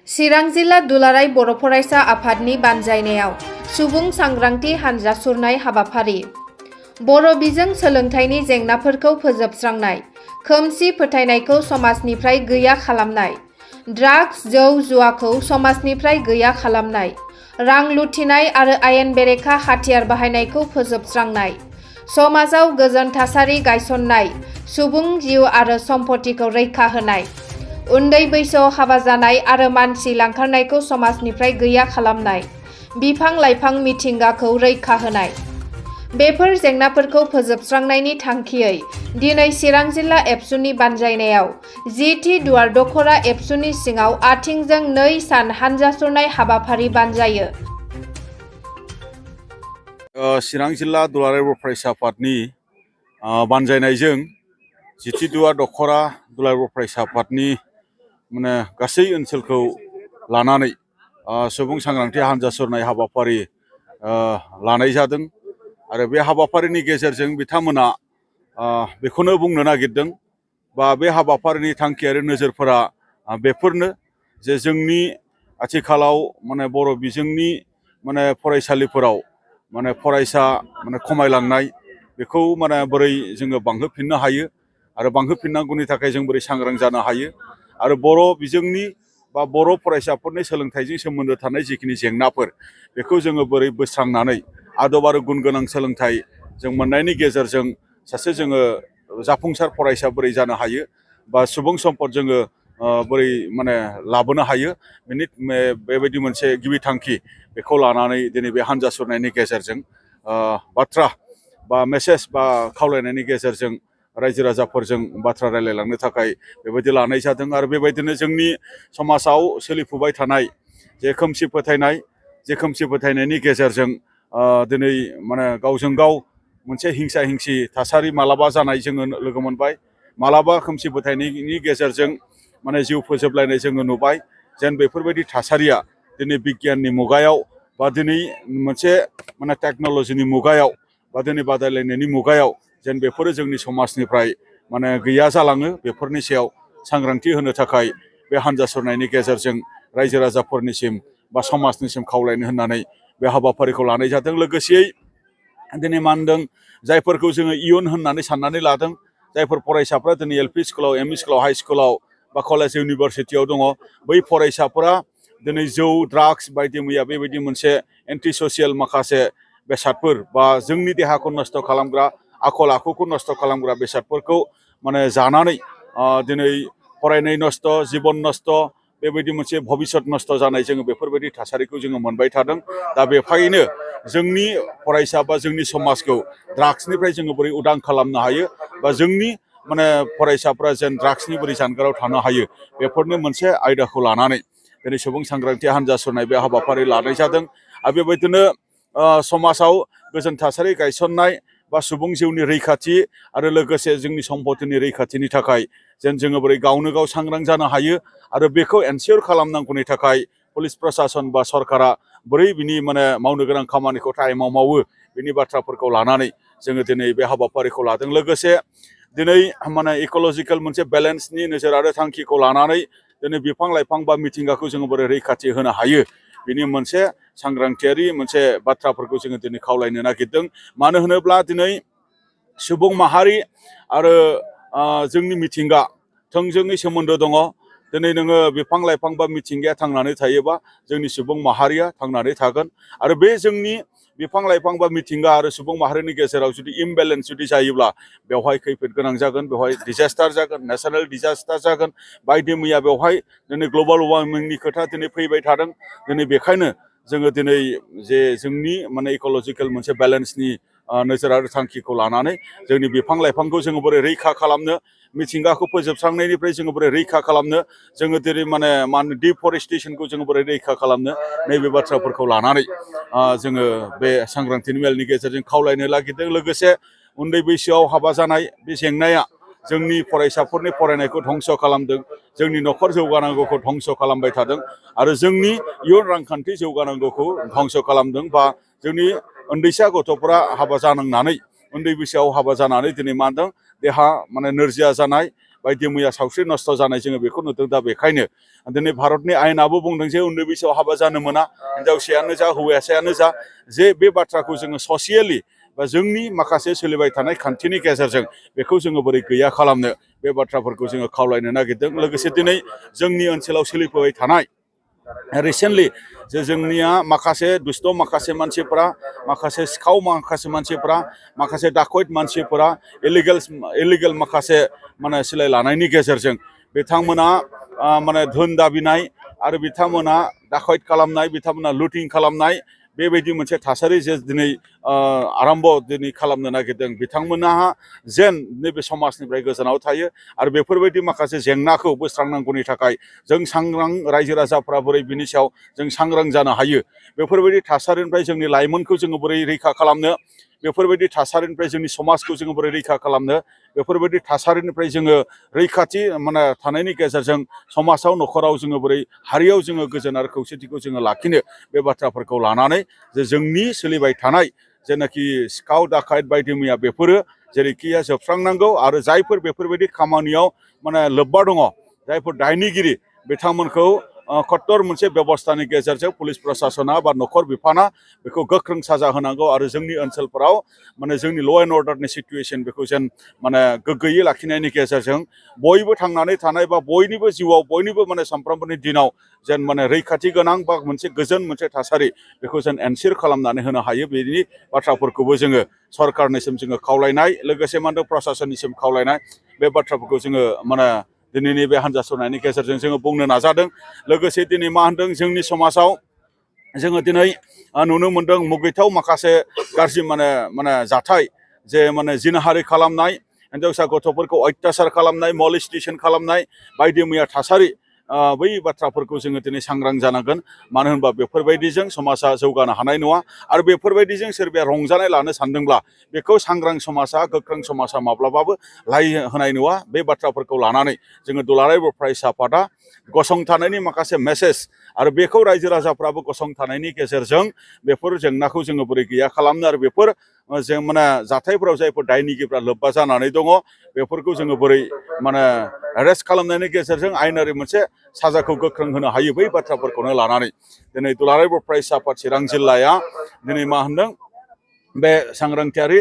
चिरां जिल्ला दुलाराय बर' फरायसा आफादनि बानजायनायाव सुबुं सांग्रांथि हानजा सुरनाय हाबाफारि। बर' बिजों सोलोंथाइनि जेंनाफोरखौ फोजोबस्रांनाय, खोमसि फोथायनायखौ समाजनिफ्राय गैया खालामनाय, ड्राग्स जौ जुवाखौ समाजनिफ्राय गैया खालामनाय, रां लुथिनाय आरो आयेन बेरेखा हाथियार बाहायनायखौ फोजोबस्रांनाय, समाजाव गोजोन थासारि गायसननाय, सुबुं जिउ आरो सम्पथिखौ रैखा होनाय, उन्दै बैसोआव हाबा जानाय आरो मानसि लांखारनायखौ समाजनिफ्राय गैया खालामनाय, बिफां लाइफां मिथिंगाखौ रैखा होनाय। बेफोर जेंनाफोरखौ फोजोबस्रांनायनि थांखियै दिनै चिरां जिल्ला एबसुनि बानजायनायाव 10थि दुवार दखरा एबसुनि सिङाव आथिंजों 2 सान हानजा सुरनाय हाबाफारि बानजायो। चिरां जिल्ला दुलाराय बर' फरायसा आफादनि बानजायनायजों 10थि दुवार दखरा दुलाराय बर' फरायसा आफादनि गासै ओनसोलखौ लानानै सुबुं सांग्रांथि हानजा सुरनाय हाबाफारि लानाय जादों आरो बे हाबाफारिनि गेजेरजों बिथांमोना बेखौनो बुंनो नागिरदों बा बे हाबाफारिनि थांखि आरो नोजोरफोरा बेफोरनो जे जोंनि आथिखालाव बर' बिजोंनि फरायसालिफोराव फरायसा खमायलांनाय बेखौ बोरै जोङो बांहोफिननो हायो आरो बांहोफिननांगौनि थाखाय जों बोरै सांग्रां जानो हायो आरो बर' बिजोंनि बा बर' फरायसाफोरनि सोलोंथाइजों सोमोन्दो थानाय जिखिनि जेंनाफोर बेखौ जोङो बोरै बोस्रांनानै आदब आरो गुन गोनां सोलोंथाइ जों मोननायनि गेजेरजों सासे जोङो जाफुंसार फरायसा बोरै जानो हायो बा सुबुं सम्पद जोङो बोरै लाबोनो हायो बेबायदि मोनसे गिबि थांखि बेखौ लानानै दिनै बे हानजा सुरनायनि गेजेरजों बाथ्रा बा मेसेज बा खावलायनायनि गेजेरजों रायजो राजाफोरजों बाथ्रा रायलायलांनो थाखाय बेबायदि लानाय जादों आरो बेबायदिनो जोंनि समाजाव सोलिफुबाय थानाय जे खोमसि फोथायनायनि गेजेरजों दिनै गावजों गाव मोनसे हिंसा हिंसि थासारि मालाबा जानाय जोङो लोगो मोनबाय, मालाबा खोमसि फोथायनायनि गेजेरजों जिउ फोजोबलायनाय जोङो नुबाय। जेन बेफोरबायदि थासारिया दिनै बिगियाननि मुगायाव बा दिनै मोनसे टेक्न'लजिनि मुगायाव बा दिनै बादायलायनायनि मुगायाव जेन बेफोरो जोंनि समाजनिफ्राय गैया जालाङो, बेफोरनि सायाव सांग्रांथि होनो थाखाय बे हानजा सुरनायनि गेजेरजों रायजो राजाफोरनिसिम बा समाजनिसिम खावलायनो होननानै बे हाबाफारिखौ लानाय जादों। लोगोसेयै दिनै मानदों जायफोरखौ जोङो इयुन होननानै साननानै लादों, जायफोर फरायसाफ्रा दिनै एलपि स्कुलाव, एमइ स्कुलाव, हाइ स्कुलाव बा कलेज इउनिभारसिटियाव दङ, बै फरायसाफोरा दिनै जौ ड्राग्स बायदि मैया बेबायदि मोनसे एन्टि ससियेल माखासे बेसादफोर बा जोंनि देहाखौ नस्थ' खालामग्रा, आखल आखुखौ नस्थ' खालामग्रा बेसादफोरखौ जानानै दिनै फरायनाय नस्थ', जिबन नस्थ', बेबायदि मोनसे भबिसत नस्थ' जानाय जोङो बेफोरबायदि थासारिखौ जोङो मोनबाय थादों। दा बेखायनो जोंनि फरायसा बा जोंनि समाजखौ ड्राग्सनिफ्राय जोङो बोरै उदां खालामनो हायो बा जोंनि फरायसाफ्रा जेन ड्राग्सनि बोरै जानगाराव थानो हायो, बेफोरनो मोनसे आयदाखौ लानानै दिनै सुबुं सांग्रांथि हानजा सुरनाय बे हाबाफारि लानाय जादों। आरो बेबायदिनो समाजाव गोजोन थासारि गायसननाय बा सुबुं जिउनि रैखाथि आरो लोगोसे जोंनि सम्पतिनि रैखाथिनि थाखाय जेन जोङो बोरै गावनो गाव सांग्रां जानो हायो आरो बेखौ एनसियर खालामनांगौनि थाखाय पुलिस प्रसासन बा सरकारा बोरै बिनि मावनो गोनां खामानिखौ टाइमाव मावो, बिनि बाथ्राफोरखौ लानानै जोङो दिनै बे हाबाफारिखौ लादों। लोगोसे दिनै इक'लजिकेल मोनसे बेलेन्सनि नोजोर आरो थांखिखौ लानानै दिनै बिफां लाइफां बा मिथिंगाखौ जोङो बोरै रैखाथि होनो हायो, बिनि मोनसे सांग्रांथियारि मोनसे बाथ्राफोरखौ जोङो दिनै खावलायनो नागिरदों। मानो होनोब्ला दिनै सुबुं माहारि आरो जोंनि मिथिंगा थोंजोङै सोमोन्दो दङ। दिनै नोङो बिफां लाइफां बा मिथिंगाया थांनानै थायोबा जोंनि सुबुं माहारिया थांनानै थागोन आरो बे जोंनि बिफां लाइफां बा मिथिंगा आरो सुबुं माहारिनि गेजेराव जुदि इमबेलेन्स जुदि जायोब्ला बेवहाय खैफोद गोनां जागोन, बेवहाय डिजास्टार जागोन, नेचारेल डिजास्टार जागोन, बायदि मैया बेवहाय दिनै ग्लबेल वार्मिंनि खोथा दिनै फैबाय थादों। दिनै बेखायनो जोङो दिनै जे जोंनि इक'लजिकेल मोनसे बेलेन्सनि नोजोर आरो थांखिखौ लानानै जोंनि बिफां लाइफांखौ जोङो बोरै रैखा खालामनो, मिथिंगाखौ फोजोबस्रांनायनिफ्राय जोङो बोरै रैखा खालामनो, जोङो दिनै डिफरेस्टेसनखौ जोङो बोरै रैखा खालामनो, नैबे बाथ्राफोरखौ लानानै जोङो बे सांग्रांथिनि मेलनि गेजेरजों खावलायनो नागिरदों। लोगोसे उन्दै बैसोआव हाबा जानाय बे जेंनाया जोंनि फरायसाफोरनि फरायनायखौ धंस' खालामदों, जोंनि न'खर जौगानांगौखौ धंस' खालामबाय थादों आरो जोंनि इयुन रांखान्थि जौगानांगौखौ धंस' खालामदों। बा जोंनि उन्दैसा गथ'फोरा हाबा जानांनानै उन्दै बैसोआव हाबा जानानै दिनै देहा नोरजिया जानाय बायदि मैया सावस्रि नस्थ' जानाय जोङो बेखौ नुदों। दा बेखायनो दिनै भारतनि आयेनाबो बुंदों जे उन्दै बैसोआव हाबा जानो मोना, हिनजावसायानो जा हौवासायानो जा, जे बे बाथ्राखौ जोङो ससियेलि बा जोंनि माखासे सोलिबाय थानाय खान्थिनि गेजेरजों बेखौ जोङो बोरै गैया खालामनो, बे बाथ्राफोरखौ जोङो खावलायनो नागिरदों। लोगोसे दिनै जोंनि ओनसोलाव सोलिफुबाय थानाय रिसेन्टलि जे जोंनिया माखासे दुष्ट माखासे मानसिफोरा, माखासे सिखाव माखासे मानसिफोरा, माखासे डाकैत मानसिफोरा इलिगेल माखासे माने सिलाय लानायनि गेजेरजों बिथांमोना माने धोन दाबिनाय आरो बिथांमोना डाकैत खालामनाय, बिथांमोना लुटिं खालामनाय, बेबायदि मोनसे थासारि जे दिनै आरम्भ दिनै खालामनो नागिरदों। बिथांमोनहा जेन नैबे समाजनिफ्राय गोजानाव थायो आरो बेफोरबायदि माखासे जेंनाखौ बोस्रांनांगौनि थाखाय जों सांग्रां रायजो राजाफ्रा बोरै बिनि सायाव जों सांग्रां जानो हायो, बेफोरबायदि थासारिनिफ्राय जोंनि लाइमोनखौ जोङो बोरै रैखा खालामनो, बेफोरबायदि थासारिनिफ्राय जोंनि समाजखौ जोङो बोरै रैखा खालामनो, बेफोरबायदि थासारिनिफ्राय जोङो रैखाथि माने थानायनि गेजेरजों समाजाव न'खराव जोङो बोरै हारियाव जोङो गोजोन आरो खौसेथिखौ जोङो लाखिनो, बे बाथ्राफोरखौ लानानै जे जोंनि सोलिबाय थानाय जेनाखि सिखाव डाकायत बायदि मैया बेफोरो जेरैखिया जोबस्रांनांगौ आरो जायफोर बेफोरबायदि खामानियाव माने लोब्बा दङ, जायफोर दायनिगिरि बिथांमोनखौ कट्टर मोनसे बेबस्थानि गेजेरजों पुलिस प्रसासना बा न'खर बिफाना बेखौ गोख्रों साजा होनांगौ आरो जोंनि ओनसोलफोराव माने जोंनि ल' एन्ड अर्डारनि सिटुएसन बेखौ जेन माने गोग्गोयै लाखिनायनि गेजेरजों बयबो थांनानै थानाय बा बयनिबो जिउआव बयनिबो माने सानफ्रोमबोनि दिनाव जेन माने रैखाथि गोनां बा मोनसे गोजोन मोनसे थासारि बेखौ जेन एनसियर खालामनानै होनो हायो, बेनि बाथ्राफोरखौबो जोङो सरकारनिसिम जोङो खावलायनाय, लोगोसे मा होनदों प्रसासननिसिम खावलायनाय, बे बाथ्राफोरखौ जोङो माने दिनैनि बे हान्जा सुरनायनि गेजेरजों जोङो बुंनो नाजादों। लोगोसे दिनै मा होनदों जोंनि समाजाव जोङो दिनै नुनो मोनदों मुगैथाव माखासे गाज्रि माने जाथाय, जे माने जिनाहारि खालामनाय, हिनजावसा गथ'फोरखौ अत्याचार खालामनाय, मलेस्टेसन खालामनाय बायदि मैया थासारि, बै बाथ्राफोरखौ जोङो दिनै सांग्रां जानांगोन। मानो होनबा बेफोरबायदिजों समाजा जौगानो हानाय नङा आरो बेफोरबायदिजों सोरबाया रंजानाय लानो सानदोंब्ला बेखौ सांग्रां समाजा, गोख्रों समाजा माब्लाबाबो लाय होनाय नङा। बे बाथ्राफोरखौ लानानै जोङो दुलाराय बर' फरायसा आफादा गसंथानायनि माखासे मेसेज आरो बेखौ रायजो राजाफ्राबो गसंथानायनि गेजेरजों बेफोर जेंनाखौ जोङो बोरै गैया खालामनो आरो बेफोर जों माने जाथायफोराव जायफोर दायनिगिरिफ्रा लोब्बा जानानै दङ बेफोरखौ जोङो बोरै माने एरेस्ट खालामनायनि गेजेरजों आयेनारि मोनसे साजाखौ गोख्रों होनो हायो, बै बाथ्राफोरखौनो लानानै दिनै दुलाराय बर' फरायसा आफाद चिरां जिल्लाया दिनै मा होनदों बे सांग्रांथियारि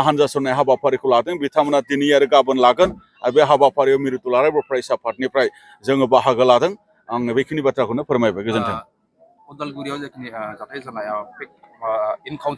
हान्जा सुरनाय हाबाफारिखौ लादों। बिथांमोना दिनै आरो गाबोन लागोन आरो बे हाबाफारियाव मिरु दुलाराय बर' फरायसा आफादनिफ्राय जोङो बाहागो लादों। आङो बेखिनि बाथ्राखौनो फोरमायबाय। गोजोन्थों। उदालगुरियाव जाखिनि जाथाय जानायाव इनकाउन्टार